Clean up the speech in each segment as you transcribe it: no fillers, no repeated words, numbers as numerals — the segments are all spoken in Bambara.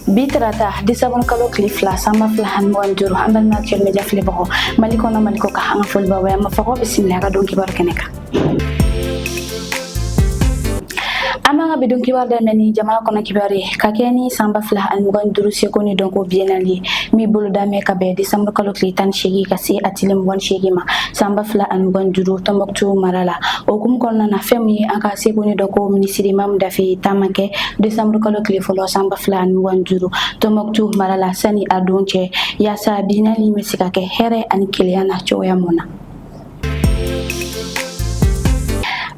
Bi tarata, desanburu kalo tile 2, san 2025, an balima Actuel Media filɛbagaw, Mali kɔnɔ, Mali kɔ kan, an ka foli b'aw ye. An b'a fɔ ko bisimila a ka don kibaru kɛnɛ kan. An b'an ka bi don kibaru daminɛ ni jamana kɔnɔ kibaru ye, ka kɛ ni san 2025 seko ni dɔnko biennale ye, min bolodamɛ ka bɛn desanburu kalo tile 18 ka se a tile 28 ma, san 2025, Tɔnbɔkutu mara la. O hukumu kɔnɔna na, fɛn min ye an ka seko ni dɔnko minisiri Mamu Dafe ye taama kɛ desanburu kalo tile 1, san 2025, Tɔnbɔkutu mara la, sani a don cɛ, yaasa biennale bɛ se ka kɛ hɛrɛ ani kelenya na cogoya mun na.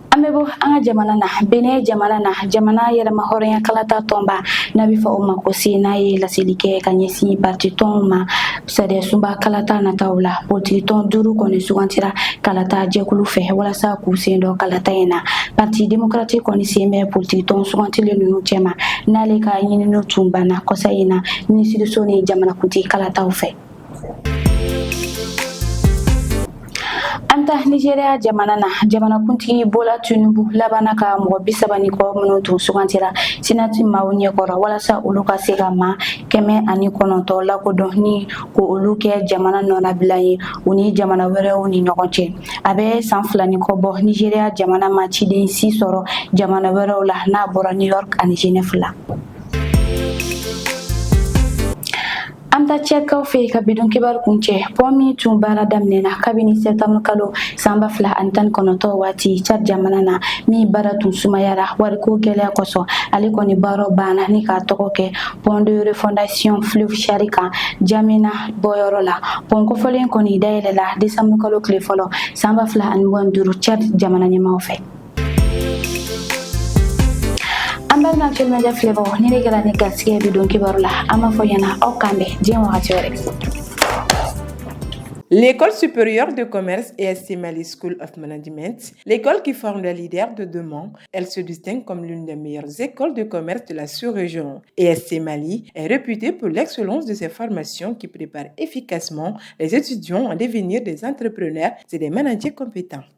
An bɛ bɔ an ka jamana na, Benin jamana na, jamana yɛrɛma hɔrɔnya kalata tɔnba n'a bɛ fɔ o ma ko CENA ye laseli kɛ ka ɲɛsin parti tɔnw ma sariya sunba kalata nataw la. Politiki tɔn duuru kɔni sugantira kalata jɛkulu fɛ walasa k'u sen don kalata in na. Parti démocratique kɔni sen bɛ politiki tɔn sugantilen ninnu cɛma, n'ale ka ɲininiw tun banna kɔsa in na minisiriso ni jamanakuntigi kalataw fɛ. An taa Nigeria jamana na, jamanakuntigi Bola Tinubu labanna ka mɔgɔ 30 ni kɔ minnu tun sugantira Senati maaw ɲɛkɔrɔ walasa olu ka se ka maa 109 lakodɔn ni ko olu kɛ jamana nɔnabila ye u ni jamana wɛrɛw ni ɲɔgɔn cɛ. A bɛ san 2 ni kɔ bɔ, Nigeria jamana ma ciden si sɔrɔ jamana wɛrɛw la n'a bɔra New York ani Genève la. An taa Tchadkaw fɛ yen ka bi don kibaru kuncɛ. Pɔn min tun baara daminɛna kabini sɛtanburu kalo san 2019 waati Tchad jamana na, min baara tun sumayara wariko gɛlɛya kosɔn, ale kɔni baaraw banna ni k'a tɔgɔ kɛ pont de refondation fleuve Chari kan N'Djamena bɔyɔrɔ la. Pɔn kofɔlen kɔni dayɛlɛla desanburu kalo tile 1, san 2025, Tchad jamana ɲɛmaaw fɛ. An balima Actuel Media filɛbagaw, ni ne kɛra ni garisɛgɛ bi don kibaru la, an b'a fɔ ɲɛna aw k'an bɛn diɲɛ wagati wɛrɛ. L'École supérieure de commerce ESC Mali School of Management, l'école qui forme les leaders de demain, elle se distingue comme l'une des meilleures écoles de commerce de la sous-région. ESC Mali est réputée pour l'excellence de ses formations qui préparent efficacement les étudiants à devenir des entrepreneurs et des managers compétents.